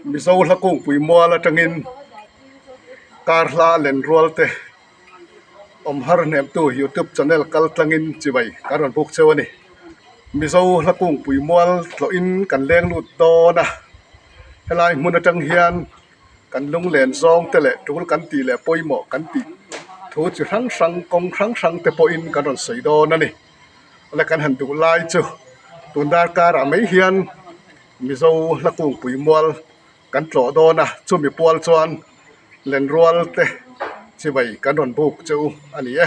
Mizo hla kungpui mual atangin kar hla len rual te awm har hnemtu youtube channel kal tlangin chibai kan rawn buk cheu a ni. Mizo hla kungpui mual tlawhin kan leng lut dawn a, helai hmun atang hian kan lunglen zawng te leh tul kan tih leh pawimawh kan tih thu chi hrang hrang kawng hrang hrang te pawhin kan rawn sawi dawn a ni. Awle kan han duh lai chu tun darkarah mai hian Mizo hla kungpui mual kan tlawh dawn a, chumi pual chuan lenrual te chibai kan rawn buk che u a ni e.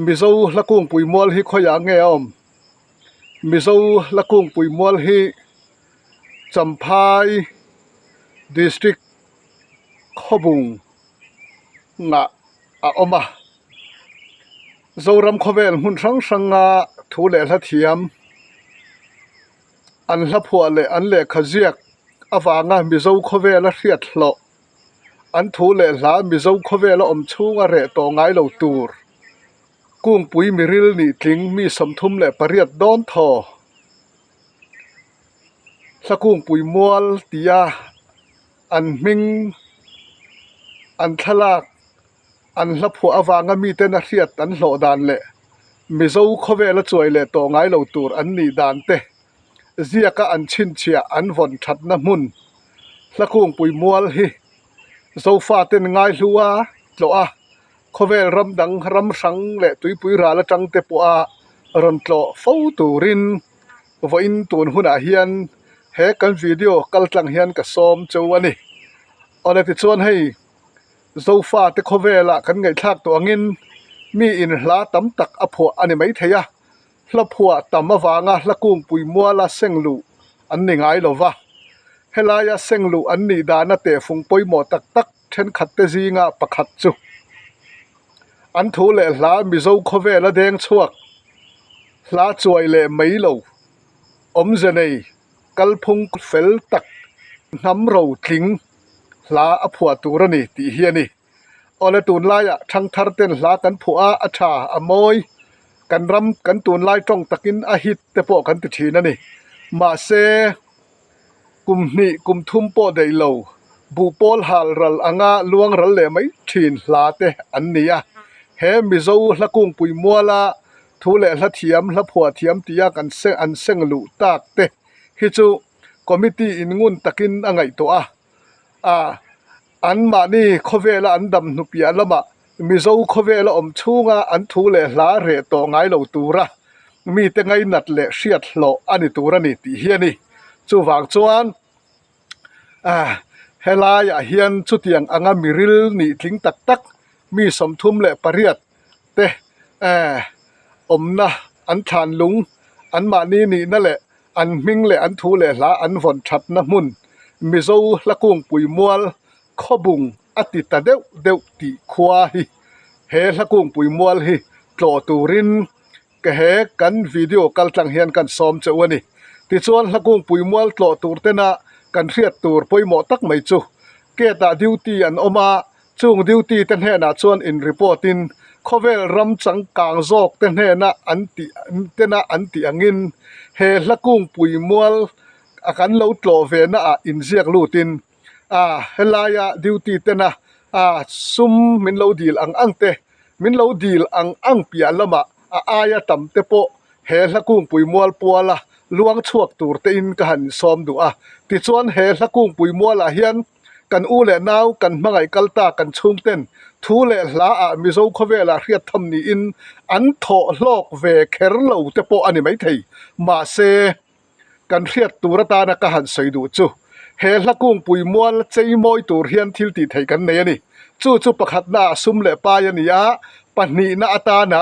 Mizo hla kungpui mual hi khawiah nge a awm? Mizo hla kungpui mual hi Champhai District Khawbung ngah a awm a, Zoram khawvel hmun hrang hranga thu leh hla thiam an hla phuah leh an lehkha ziak avanga Mizo khawvela hriat hlawh an thu leh hla Mizo khawvela awm chhunga reh tawh ngai lo tur kungpui miril nih tling mi 38 dawn thaw hla kungpui mual tia an hming an thlalak an hla phuah avanga miten a hriat an hlawh dan leh Mizo khawvela chuai leh tawh ngai lo tur an nih dan te ziaka an chhinchhiah an vawn thatna hmun hla kungpui mual hi Zofaten ngaihlu a tlawh a, khawvel ram dang ram hrang leh tuipui ral atang te pawha rawn tlawh fo turin vawiin tun hunah hian he kan video kal tlang hian ka sawm cheu a ni. Awle tichuan hei Zofate khawvelah kan ngaihthlak tawh angin mi in hla tam tak a phuah a ni maithei a, hla phuah tam avanga hla kungpui muala seng luh an ni ngai lo va. Helaia seng luh an nih dana tehfung pawimawh tak tak thenkhat te zinga pakhat chu an thu leh hla Mizo khawvela deng chhuak hla chuai leh mai lo awmze nei kalphung fel tak hnam ro tling hla a phuah tur a ni tih hi a ni. Awle tunlaiah thangthar ten hla kan phuah a, a tha, a mawi, kan ram kan tunlai tawng takin a hit te pawh kan ti thin a ni. Mahse, kum hnih kum thum pawh daih lo, buhpawl hal ral anga luang ral leh mai thin hla te an ni a. He Mizo hla kungpui muala thu leh hla thiam, hla phuah thiam tia kan an seng luh tak te hi chu committee in ngun takin a ngaihtuah a, a anmahni khawvela an dam hnu piah lamah Mizo khawvela awm chhunga an thu leh hla reh tawh ngai lo tura mite ngainat leh hriat hlawh a ni tur a ni tih hi a ni. Chuvang chuan helaiah hian chutiang anga miril nih tling tak tak mi 38 te awmna an thlan lung anmahni nihna leh an hming leh an thu leh hla an vawn thatna hmun Mizo hla kungpui mual khawbung a ti ta deuh deuh tih khua hi he hla kungpui mual hi tlawh turin ka he kan video kal tlang hian kan sawm che u a ni. Tichuan hla kungpui mual tlawh tur tena kan hriat tur pawimawh tak mai chu gate ah duty an awm a, Chung duty te hnenah chuan in report in khawvel ram changkang zawk te hnena an tih tena an tih angin he hla kungpui mual a kan lo tlawh ve na ah inziak lut in a helaia duty tena a sum min lo dil ang ang te min lo dil ang ang piah lamah a aia tam te pawh he hla kungpui mual puala luang chhuak tur te in ka han insawm duh a tichuan he hla kungpui mualah hian Kan u leh nau kan hmangaih kal ta kan chhungten thu leh hla ah Mizo khawvelah hriat tham niin an thawh hlawk ve kher lo te pawh a ni maithei. Mahse, kan hriat tur atana ka han sawi duh chu he hla kungpui mual chei mawi tur hian thil tih theih kan nei a ni. Chu chu pakhatna ah sum leh pai a ni a, pahnihna atana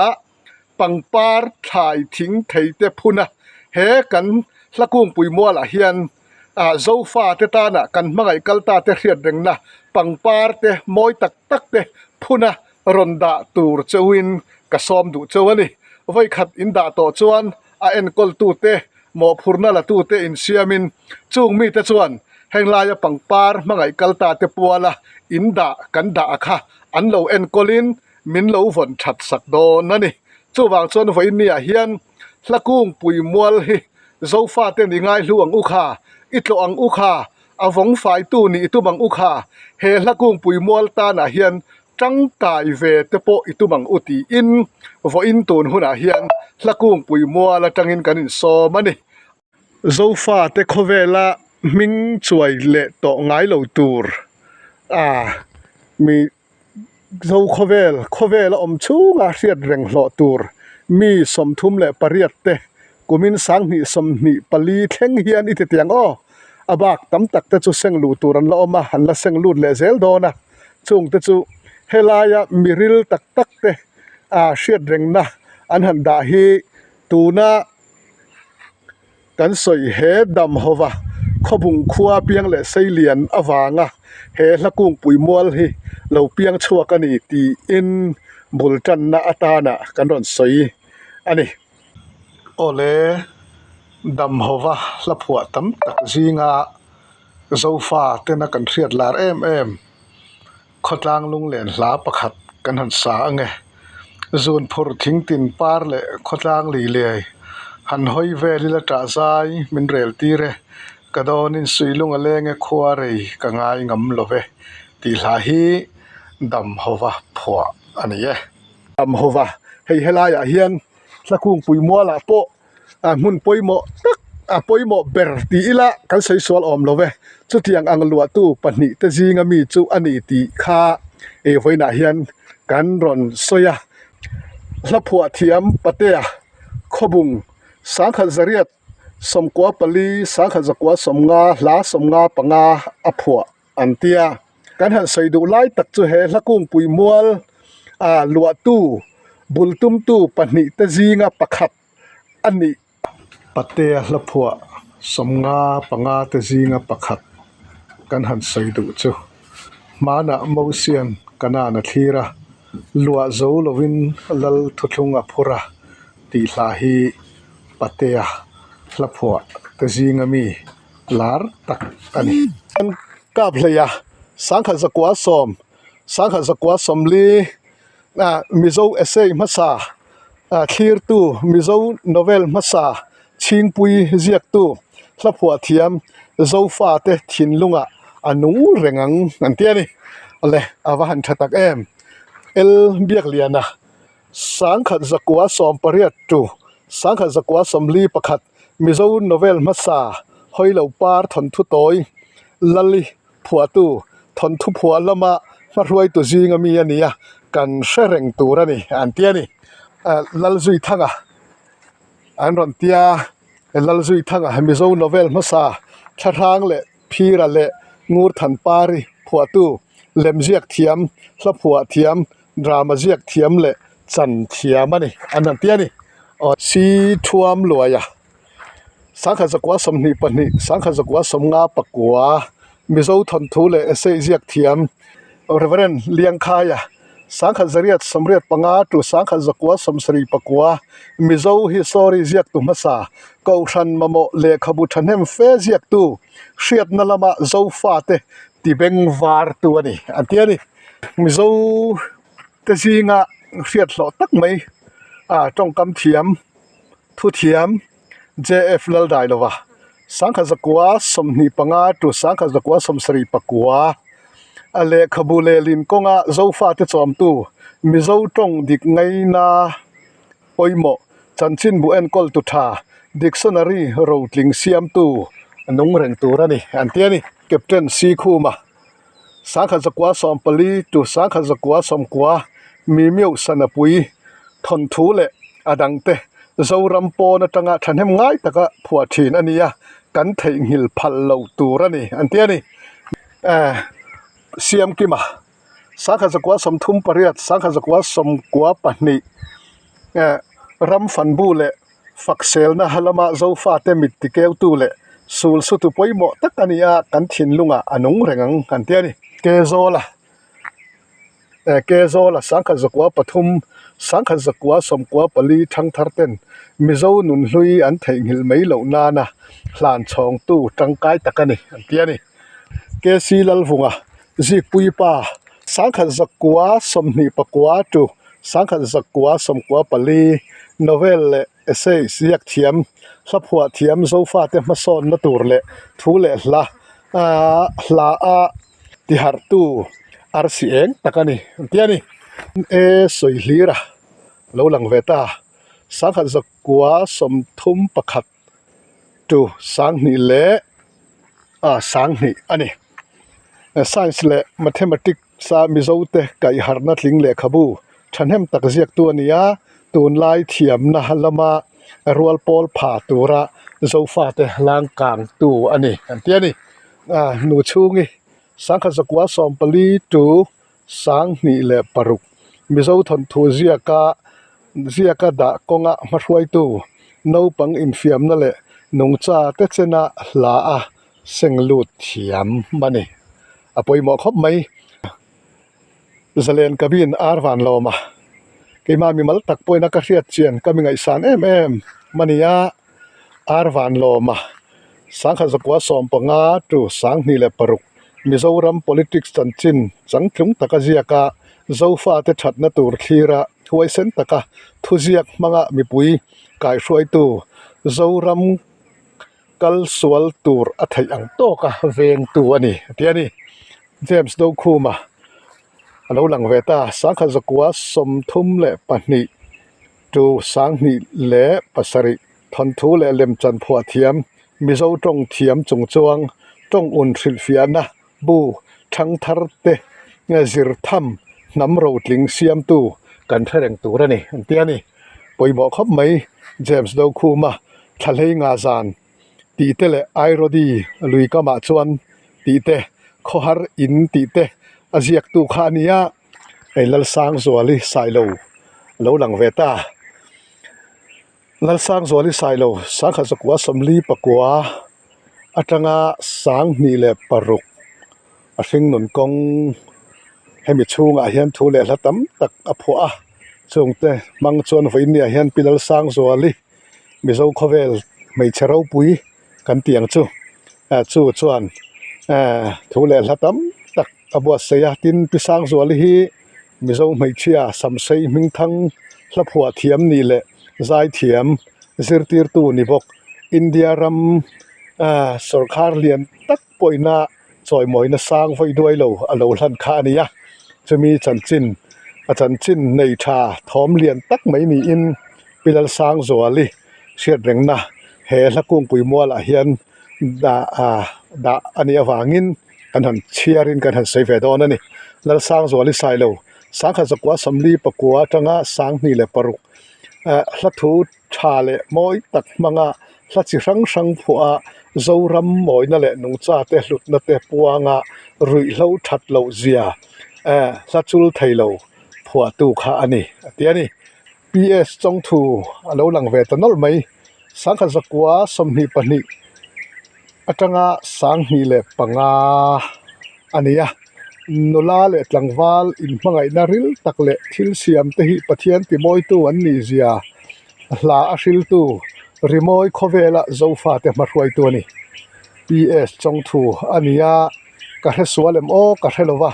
pangpar thlai thing thei te phun a, he kan hla kungpui mualah hian ah Zofa te tana kan hmangaih kal ta te hriat rengna pangpar te mawi tak tak te phun a rawn dah tur chauhin ka sawm duh chauh a ni. Vawikhat in dah tawh chuan a enkawl tu te mawhphurna la tu te insiamin chung mite chuan heng laia pangpar hmangaih kal ta te puala in dah kan dah a kha an lo enkawlin min lo vawn that sak dawn a ni. Chuvang chuan vawiin niah hian hla kungpui mual hi Zofaten i ngaihlu ang u kha, i tlawh ang u kha. A vawng faitu nih i tum ang u kha, he hla kungpui mual tanah hian tangkai ve te pawh i tum ang u tiin vawiin tun hunah hian hla kungpui mual atangin kan insawm a ni. Zofate khawvela hming chuai leh tawh ngai lo tur a mi Zo khawvel, khawvela awm chhunga hriat reng hlawh tur mi 38 te kumin 2024 thleng hian i ti tiang aw. A bak tam tak te chu seng luh tur an la awm a, an la seng lut leh zel dawn a. Chung te chu helaia miril tak tak te a hriat rengna an han dah hi tuna Kan sawi he dam hova khawbung khua piang leh seilian avanga he hla kungpui mual hi lo piang chhuak a ni tiin bul tanna atana kan rawn sawi a ni. Awle, dam hova hla phuah tam tak zinga Zofa tena kan hriat lar em em. Khawtlang lunglen hla pakhat kan han sa ang e. Zun phur thing tin par leh khawtlang li liai han hawi vel ila ṭah zai min rel tir e. Ka dawnin suih lung a leng e khua rei ka ngai ngam lo ve tih hla hi dam hova phuah a ni e. Dam hova hei helaiah hian hla kungpui mualah pawh a hmun pawimawh tak a pawimawh ber tih ila kan sawi sual awm lo ve. Chutiang ang luahtu pahnihte zinga mi chu a ni tih kha ih vawiinah hian kan rawn sawi a. Hla phuah thiam Patea Khawbung 1994 1990 hla 55 a phuah an ti a. Kan han sawi duh lai tak chu he hla kungpui mual ah luahtu bul tumtu pahnihte zinga pakhat a nih. Patea hla phuah 55 te zinga pakhat kan han sawi duh chu hmanah Mosian Kanaan a thlir a, luah zo lovin Lal thuthlung a phur a tih hla hi Patea hla phuah te zinga mi lar tak a ni. Kap hleia 1910, 1940 Mizo essay hmasa thlirtu, Mizo novel hmasa chhingpui ziaktu, hla phuah thiam Zofate thinlungah a nung reng ang an ti a ni. Awle a va han tha tak em. L Biakliana 1918 to 1941 Mizo novel hmasa Hawilo Par thawnthu tawi Lali phuahtu thawnthu phuah lama hmahruaitu zinga mi a ni a, kan hre reng tur a ni an ti a ni. Lalzuithanga an rawn ti a, Lalzuithanga Mizo novel hmasa Thlahrang leh Phira leh Ngurthanpari phuahtu lemziak thiam, hla phuah thiam, drama ziak thiam leh chan thiam a ni an rawn ti a ni. Aw si thuam luaia 1922, 1959 Mizo thawnthu leh essay ziak thiam Reverend Liangkhaia 1985 to 1979 Mizo history ziaktu hmasa Kohhran mamawh lehkhabu thahnem fe ziaktu hriatna lama Zofate tibeng vartu a ni an ti a ni. Mizo te zinga hriat hlawh tak mai a tawngkam thiam thu thiam JF Laldailova 1925 to 1979 a lehkhabu lehlin kawnga Zofate chawmtu Mizo tawng dik ngaina pawimawh chanchinbu enkawltu tha dictionary rotling siamtu nung reng tur a ni an ti a ni. Captain Sikhuma 1914 to 1990 mi meuh sanapui thawnthu leh a dangte Zoram pawn atanga thahnem ngai taka phuah thin a ni a, kan theihnghilh phal lo tur a ni an ti a ni. Siamkima 1938, 1992 ram fanbu leh Fakselna lama Zofate mit tikeutu leh sul sutu pawimawh tak a ni a, kan thinlungah a nung reng ang an ti a ni. Kezawla Kezawla 1903, 1994 thangthar ten Mizo nunhlui an theihnghilh mai loh nana hlan chhawngtu tangkai tak a ni an ti a ni. KC Lalvunga Zikpui pa 1929 to 1994 novel leh essay ziak thiam, hla phuah thiam Zofate hmasawnna tur leh thu leh hla. Ahh hla a tiharhtu arsi eng tak a ni an ti a ni. E sawi hlir a lo lang ve ta sangkhat zakua 31 tu 20 leh ah 20 a ni. Science leh mathematics a Mizo te kaihharhna tling lehkhabu thahnem tak ziaktu a ni a, tunlai thiamna lama rual pawl pha tura Zofate hlangkangtu a ni an ti a ni. Ah nu chhungi sangkhat zakua 14 tu 26 Mizo thawnthu ziaka ziaka dah kawnga hmahruaitu naupang infiamna leh nungcha te chena hla a seng lut thiam a ni. A pawimawh khawp mai. Zalen Kabin ar van lawm a, keimah mimal tak pawhin a ka hriat chian ka mi ngaihsan em em a ni a, ar van lawm a, 1915 to 26 Mizoram politics chanchin changtlung taka ziak a, Zofate thatna tur thlira huaisen taka thuziak hmanga mipui kaihruaitu Zoram kal sual tur a theih ang tawka vengtu a ni a ti a ni. James Dokhuma a lo lang ve ta 1932 to 2007 thawnthu leh lemchan phuah thiam Mizo tawng thiam chung chuang tawng un hrilhfiahna bu thangthar te zir tham hnam rotling siamtu kan hre reng tur a ni an ti a ni. Pawimawh khawp mai James Dokhuma Thlahlei nga zan tih te leh Airodi lui kamah chuan tih te khawhar in tih te a ziaktu kha a ni a, hei Lalsangzuali Sailo a lo lang ve ta. Lalsangzuali Sailo 1949 atanga 2006 a hringnun kawng hemi chhungah hian thu leh hla tam tak a phuah a, chungte hmang chuan vawiinniah hian Pi Lalsangzuali Mizo khawvel hmeichhe ropui kan tih ang chu chu chuan thu leh hla tam tak a buatsaih a tin Pi Sangzuali hi Mizo hmeichhia Samsei hmingthang hla phuah thiam nih leh zai thiam zirtirtu ni bawk India ram sawrkhar lian tak pawhina chawimawina sang vawi duai lo a lo hlan kha a ni a chumi chanchin a chanchin nei tha thawm lian tak mai niin Pi Lalsangzuali hriat rengna he hla kungpui mualah hian dah ah dah a nih avangin kan han chhiarin kan han sawi ve dawn a ni. Lalsangzuali Sailo 1949 atanga 2006 ah hla thu tha leh mawi tak hmanga hla chi hrang hrang phuah a Zoram mawina leh nungcha te hlutna te puanga ruihhlo that loh zia eh hla chul thei lo phuahtu kha a ni a ti a ni. PS Chawngthu a lo lang ve ta nawlh mai. 1922 atanga 2005 a ni a, nula leh tlangval inhmangaihna ril tak leh thil siam te hi Pathian timawitu an nih zia hla a hriltu rimawi khawvela Zofate hmahruaitu a ni. PS Chawngthu a ni a, ka hre sual em aw ka hre lo va,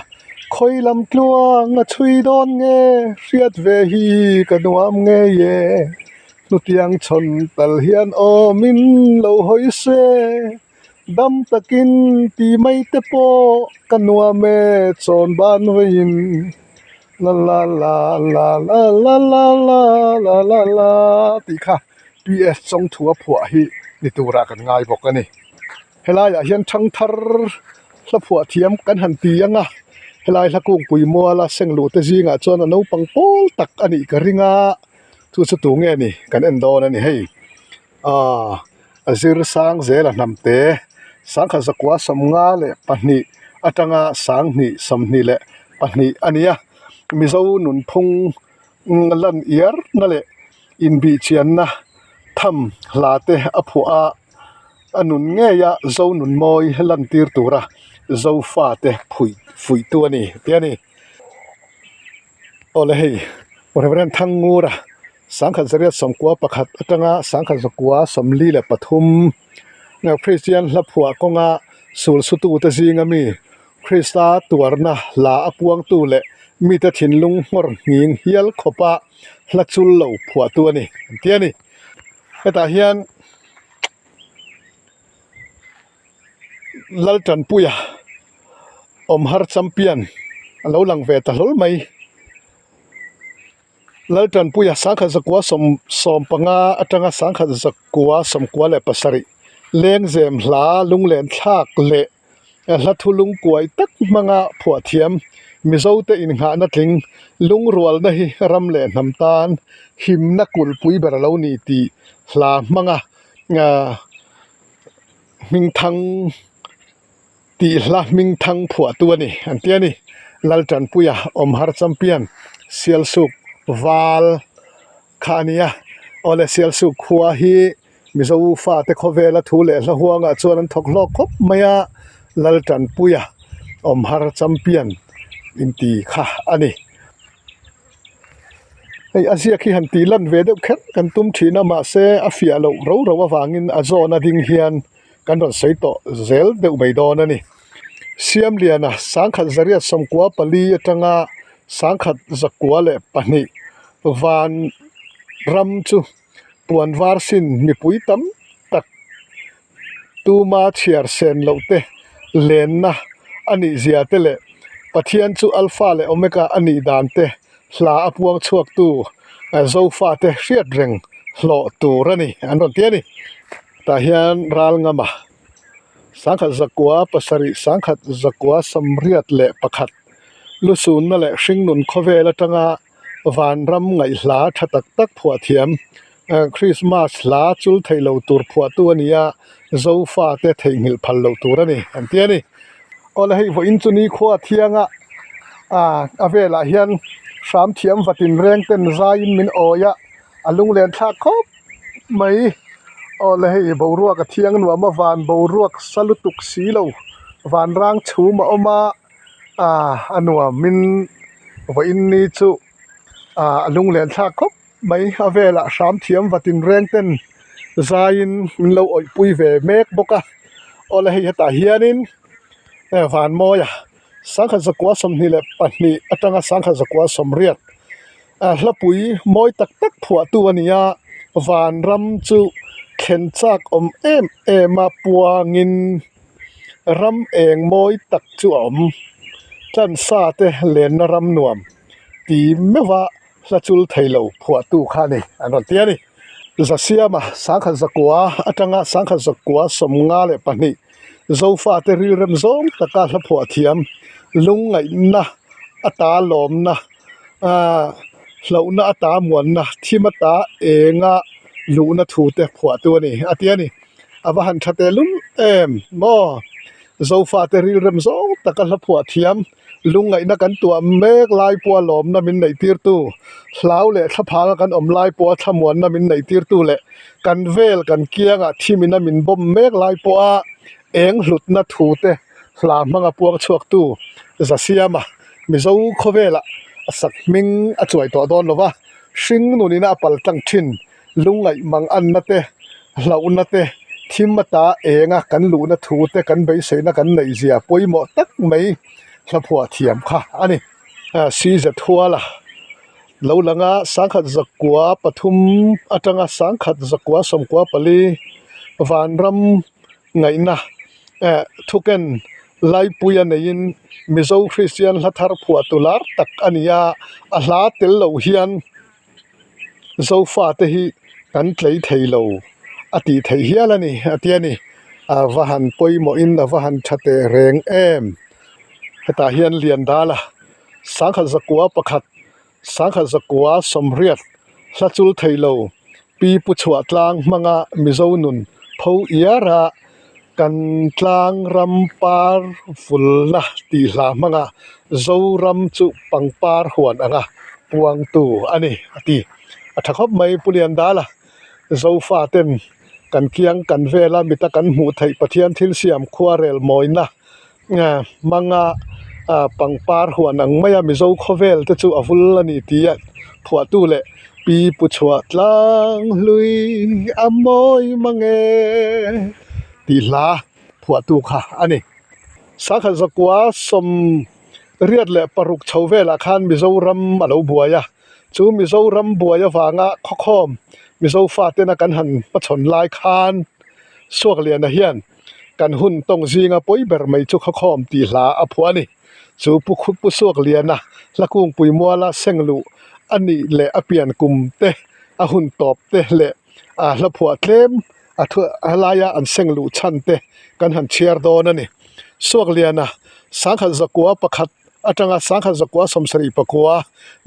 khawi lam tluang a chhui dawn nge hriat ve hi ka nuam ngei e. Hnutiang chhawn tal hian aw min lo hawi se, dam takin ti mai te pawh ka nuam e chawn ban veiin la la la la la la la la la la la tih kha PS Chawngthu a phuah hi ni turah kan ngai bawk a ni. Helaiah hian thangthar hla phuah thiam kan han ti ang a, helai hla kungpui muala seng luh te zingah chuan a naupang pawl tak a nih ka ring a. Chu chu tu nge ni kan en dawn a ni hei aaa a zir sang zel a hnam te 1952 atanga 2022 a ni a Mizo nunphung lan iar na leh inbihchianna tham hla te a phuah a a nun ngei a Zo nun mawi lan tir tura Zofa te phui fuihtu a ni tih a ni. Awle hei Reverend Thangngura 1991 atanga 1993 Kristian hla phuah kawnga sul sutute zinga mi Krista tuarna hla a puangtu leh mite thinlung nghawr nghing hial khawpa hla chul lo phuahtu a ni an ti a ni. Hetah hian. Laltanpuia awmhar champion a lo lang ve ta hlawl mai. Laltanpuia sangkhat zakua sawm sawm panga atanga sangkhat zakua sawmkua leh pasarih lengzem hla lunglen thlak leh hla thu lungkuai tak hmanga phuah thiam Mizote innghahna tling lungrualna hi ram leh hnam tan himna kulhpui ber a lo ni tih hla hmanga ahh hmingthang tih hla hmingthang phuahtu a ni an ti a ni. Laltanpuia Awmhar Champion Sialsuk Val kha a ni a, awle Sialsuk khua hi Mizo fate khawvela thu leh hla huangah chuan an thawk hlawk khawp mai a, Laltanpuia Awmhar Champion inti kha a ni. Hei a ziak hi han tih lan ve deuh kher kan tum thin a mahse a fiah loh ro ro avangin a zawn a ding hian kan rawn sawi tawh zel deuh mai dawn a ni. Siamliana sangkhat zariat sawmkua pali atanga sangkhat zakua leh pahnih van ram chu puan var sin mipui tam tak tuma chhiar sen loh te lenna a nih zia te leh Pathian chu Alpha leh Omega a nih dan te hla a puang chhuak tu Zofa te hriat reng hlawh tur a ni an rawn ti a ni. Tah hian ral ngama sangkhat zakua pasarih sangkhat zakua samriat leh pakhat lusunna leh hringnun khawvel atanga Vanram ngaihhla tha tak tak phuah thiam Christmas hla chul theih lo tur phuahtu a ni a, Zofa te theihnghilh phal loh tur a ni an ti a ni. Awle hei vawiin chu nikhua a thiang a, ah a velah hian hram thiam vatin reng ten zaiin min awi a, a lunglen thlak khawp mai. Awle hei boruak a thiang nuam a, van boruak sa lutuk si lo, vanrang chhum a awm a. ah a nuamin vawiin ni chu ah a lunglen thlak khawp mai a velah hram thiam vatin reng ten zaiin min lo awih pui ve mek bawk a awle hei hetah hianin Vanmawia sangkhat zakua sawmhnih leh pahnih atanga sangkhat zakua sawmriat ah hlapui mawi tak tak phuahtu a ni a vanram chu thlen chak awm em em a puangin. Ram eng mawi tak chu a awm. Tlansa te lenna ram nuam ti meuh a hla chul thei lo phuahtu kha a ni an rawn ti a ni. Zasiama sangkhat zakua atanga sangkhat zakua sawmnga leh pahnih Zofate rilrem zawng taka hla phuah thiam lungngaihna ata lawmna aaa hlauhna ata muanna thim ata enga luhna thu te phuahtu a ni a ti a ni. A va han tha tehlul em maw? Zofate rilrem zawng taka hla phuah thiam, lungngaihna kan tuah mek lai pawha lawmna min neih tirtu, hlau leh thlaphanga kan awm lai pawha thlamuanna min neih tirtu leh kan vel kan kiangah thimina min bawm mek lai pawha eng hlutna thute hla hmanga puang chhuaktu Zasiama Mizo khawvelah a sak hming a chuai tawh dawn lova, hring nunina a paltlang thin. Lungngaih mang anna te, hlauhna te, thim ata enga kan luhna thu te kan beiseina kan neih zia pawimawh tak mai hlaphuah thiam kha a ni. CZ Huala lo langa sangkhat zakua pathum atanga sangkhat zakua sawmkua pali vanram ngaihna thuken laipuia neiin Mizo Kristian hla thar phuah tu lar tak a ni a, a hla tel lo hian. Zofate hi kan tlei thei lo a tih theih hial a ni a ti a ni. A va han pawimawhin a va han tha teh reng em. Hetah hian Liandala sangkhat zakua pakhat sangkhat zakua sawmriat hla chul thei lo pi pu chhuah tlang hmanga Mizo nun pho iara Kan tlang ram par vulna tih hla hmanga Zoram chu pangpar huan anga puangtu a ni a ti. A tha khawp mai Pu Liandala, Zofa ten kan kiang kan vela mita kan hmuh theih Pathian thil siam khuarel mawina hmanga pangpar huan ang maia Mizo khawvel te chu a vul a ni tih a phuahtu leh Pi Pu Chhuah tlang hlui a mawi mang e tih hla phuahtu kha a ni. Sangkhat zakua sawm riat leh paruk chho velah khan Mizoram a lo buai a, chu Mizoram buai avanga khawkhawm Mizo fatena kan han hmachhawn lai khan Suakliana hian. Kan hun tawng zinga pawi ber mai chu khawkhawm tih hla a phuah a ni. Chu Pu Pu Suakliana hla kungpui muala seng luh a nih leh a pian kum te, a hun tawp te leh a hla phuah tlem a thu a laia an seng luh chhan te kan han chhiar dawn a ni. Suakliana sangkhat zakua pakhat atanga sangkhat zakua sawmsarih pakua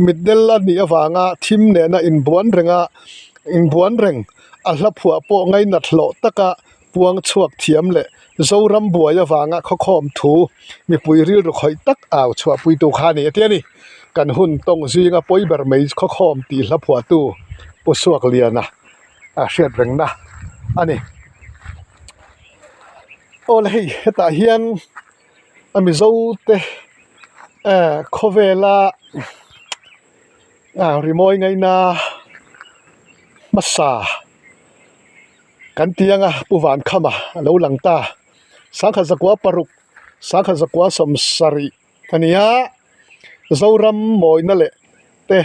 mitdel a nih avanga thim nena inbuan renga inbuan reng a hla phuah pawh ngainat hlawh taka puang chhuak thiam leh Zoram buai avanga khawkhawm thu mipui rilru khawih tak au chhuahpuitu kha a ni a ti a ni. Kan hun tawng zinga pawi ber mai khawkhawm tih hla phuahtu Pu Suakliana a hriat rengna a ni. Aw le hei hetah hian a Mizo te khawvela rimawi ngaina hmasa. Kan ti anga Pu Vankhama a lo lang ta. Sangkhat zakua paruk, sangkhat zakua sawmsarih a ni a. Zoram mawina leh te,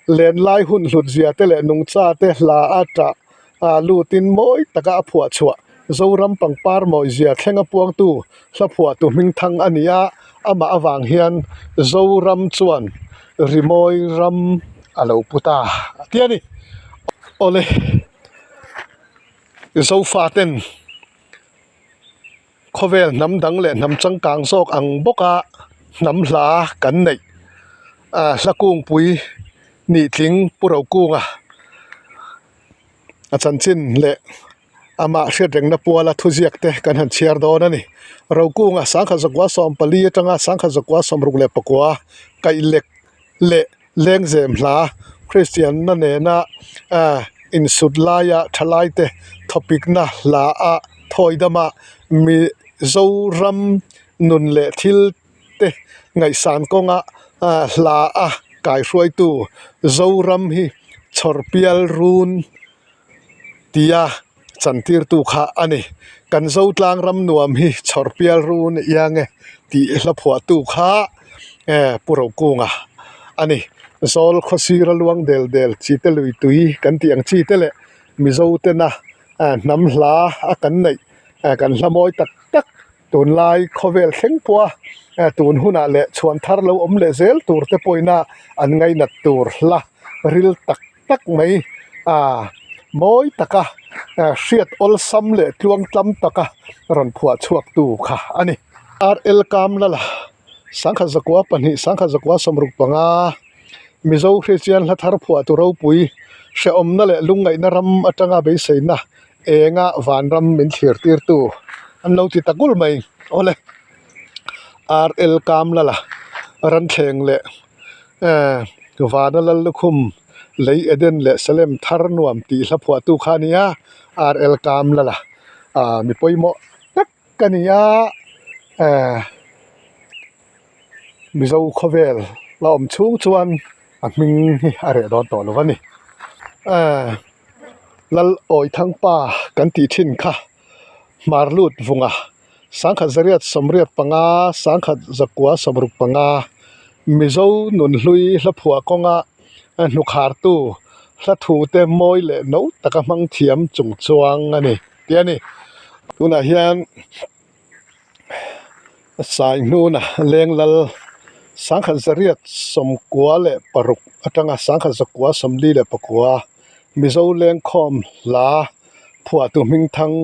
lenlai hun hlut zia te leh nungcha te hla a tah a lutin mawi taka a phuah chhuah. Zoram pangpar mawi zia thlenga puangtu hla phuahtu hmingthang a ni a, amah avang hian Zoram chuan rimawi ram a lo pu ta a ti a ni. Awle. Zofaten khawvel hnam dang leh hnam changkang zawk ang bawka hnam hla kan neih ah hla kungpui nitling Pu Rokunga a chanchin leh amah hriat rengna puala thuziak te kan han chhiar dawn a ni. Rokunga sangkhat zakua 14 atanga sangkhat zakua 69 kaih lek leh Lengzem hla Kristianna nena insut laia thalaite thawpikna hla a thawi dama Mizoram nun leh thil te ngaihsan kawnga hla a kaihruaitu Zoram hi chhawrpial run tia chantirtu kha a ni. Kan Zotlang ram nuam hi chhawrpial run iang e tih hla phuahtu kha Pu Rokunga a ni. Zawl khawsira luang del del chi te lui tui kan tih ang chi te leh Mizo tena hnam hla a kan neih kan hla mawi tak tak tunlai khawvel thleng pawha tun hunah leh chhuan thar lo awm leh zel tur te pawhina an ngainat tur hla ril tak tak mai a mawi taka hriat awlsam leh tluangtlam taka rawn phuah chhuak tu kha a ni. RL Kamlala sangkhat zakua pahnih sangkhat zakua 65 Mizo Kristian hla thar phuah tu ropui hrehawmna leh lungngaihna ram atanga beiseina enga vanram min thlir tir tu an lo ti ta gul mai awle RL Kamlala ranthleng leh Ehh Vana Lal Lukhum Lei Eden leh Salem thar nuam tih hla phuahtu kha a ni a, RL Kamlala ah mi pawimawh tak a ni a, ehh Mizo khawvel la awm chhung chuan a hming hi a reh dawn tawh lo a ni. Ehh Lal Awithangpa kan tih thin kha Hmarlut Vunga Sangkhat zariat 85, sangkhat zakua 65, Mizo nunhlui hla phuah kawnga hnukhartu hla thute mawi leh no taka hmang thiam chung chuang a ni tih a ni. Tunah hian Saihnuna Lenglal sangkhat zariat 96 atanga sangkhat zakua 44 Mizo lengkhawm hla phuahtu hmingthang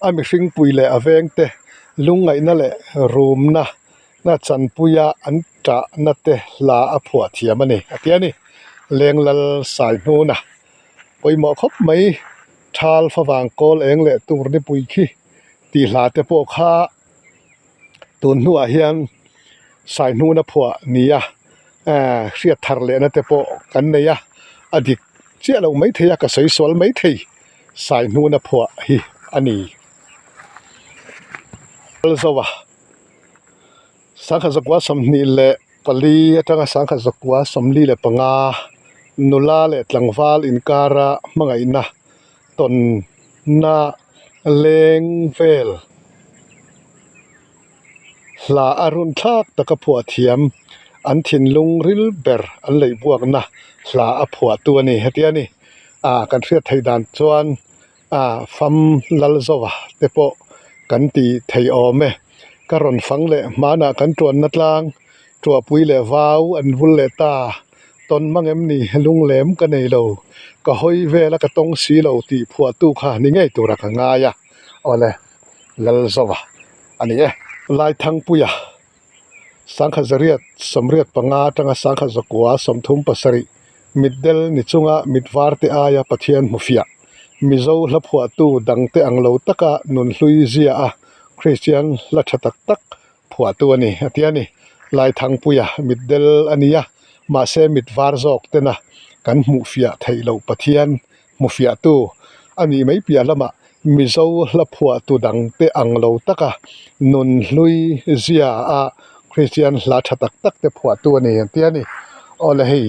a mihringpui leh a vengte lungngaihna leh rumna na chanpuia an tahna te hla a phuah thiam a ni a ti a ni. Lenglal Saihnuna pawimawh khawp mai thal favang kawl eng leh tur nipui khi tih hla te pawh kha tun hnuah hian Saihnuna phuah nia hriat thar lehna te pawh kan nei a, a dik chiah lo maithei a ka sawi sual maithei. Saihnuna phuah hi a ni. Lalzova sangkhat zakua 24 atanga sangkhat zakua 45 nula leh tlangval inkara hmangaihna tawnna leng vel hla a run thlak taka phuah thiam an thinlung ril ber an leih buakna hla a phuahtu a ni heti a ni. Ah kan hriat theih dan chuan ah fam Lalzova te pawh kan ti thei awm e. Ka rawn fang leh hmanah kan tuanna tlang tuahpui leh vau an vul leh ta. Tawn mang em ni lunglem ka nei lo, ka hawi vela ka tawng si lo tih phuahtu kha ni ngei tura ka ngai a. Awle Lalzova a ni e. Laithangpuia Sangkhat zariat 85 atanga sangkhat zakua 37 mitdel ni chunga mit var te aia Pathian hmu fiah Mizo hla phuahtu dangte ang lo taka nunhlui zia a Kristian hla tha tak tak phuahtu a ni a ti a ni. Laithangpuia mitdel a ni a, mahse mit var zawk tena kan hmuh fiah theih loh Pathian hmu fiahtu a nih mai piah lamah Mizo hla phuahtu dangte ang lo taka nunhlui zia a Kristian hla tha tak tak te phuahtu a ni ang tia ni. Awle hei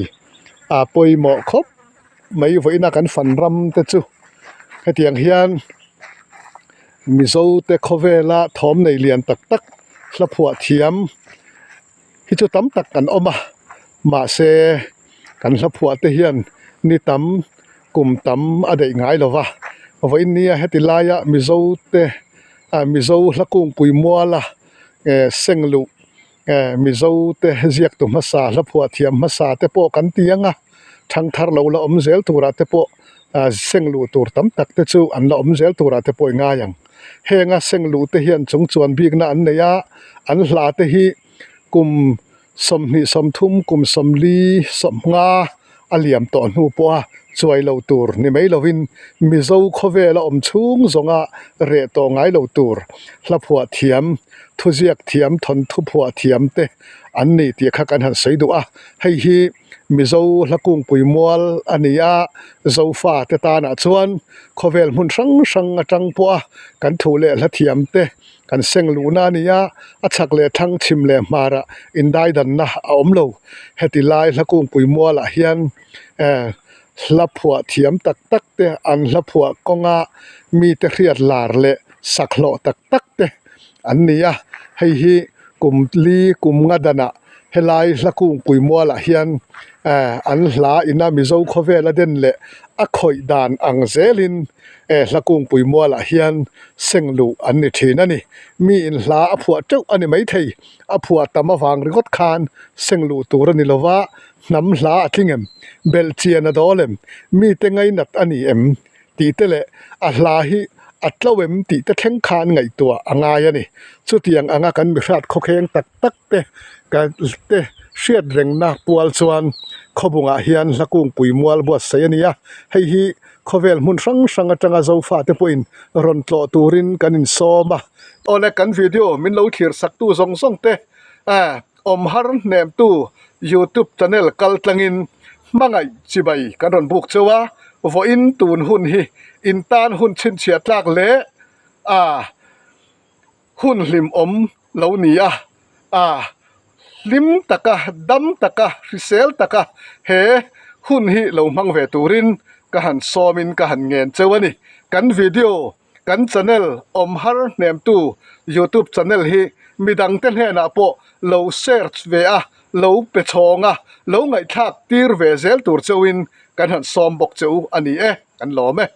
a pawimawh khawp mai vawiina kan fan ram te chu hetiang hian Mizo te khawvela thawm nei lian tak tak hla phuah thiam hi chu tam tak an awm a mahse kan hla phuah te hian ni tam kum tam a daih ngai lo va vawiin nia heti laia mizo te ah mizo hla kungpui muala eh seng luh eh mizo te ziaktu hmasa hla phuah thiam hmasa te pawh kan ti ang a thangthar lo la awm zel turah te pawh ah seng luh tur tam tak te chu an la awm zel turah te pawh i ngai ang. Henga seng luh te hian chung chuan bikna an nei a, an hla te hi kum 20 30 kum 40 50 a liam tawh hnu pawha chuai lo tur ni mai lovin Mizo khawvela awm chhung zawnga reh tawh ngai lo tur hla phuah thiam, thuziak thiam, thawnthu phuah thiam te an ni tih kha kan han sawi duh a, hei hi. Mizo hla kungpui mual a ni a, Zofa te tanah chuan khawvel hmun hrang hrang atang pawha kan thu leh hla thiam te kan seng luhna a ni a, a chhak leh thlang chhim leh hmarah indaidanna a awm lo. Heti lai hla kungpui mualah hian eh hla phuah thiam tak tak te an hla phuah kawnga mite hriat lar leh sak hlawh tak tak te an ni a, hei hi kum li kum nga danah helai hla kungpui mualah hian eh an hla ina Mizo khawvel a den leh a khawih dan ang zelin eh hla kungpui mualah hian seng luh an ni thin a ni. Mi in hla a phuah teuh a ni maithei, a phuah tam avang ringawt khan seng luh tur a ni lova, hnam hla a tling em, belhchian a dawl em, mite ngainat a ni em tih te leh a hla hi a tlo em tih te thleng khan ngaihtuah a ngai a ni. Chutiang anga kan mihriat khawkheng tak tak te ka te hriat rengna pual chuan khawbungah hian hla kungpui mual buatsaih a ni a, hei hi khawvel hmun hrang hrang atanga Zofa te pawhin rawn tlawh turin kan insawm a. Awle kan video min lo thlir saktu zawng zawng te awm har hnemtu youtube channel kal tlangin hmangaih chibai kan rawn buk cheu a, vawiin tun hun hi intan hun chhinchhiah tlak leh a. Hun hlimawm lo ni a, a hlim taka, dam taka, hrisel taka he hun hi lo hmang ve turin ka han sawmin ka han ngen cheu a ni. Kan video, kan channel awm har hnemtu youtube channel hi midangte hnenah pawh lo share ve a, lo pe chhawng a, lo ngaihthlak tir ve zel tur cheuin kan han sawm bawk cheu a ni e, kan lawm e.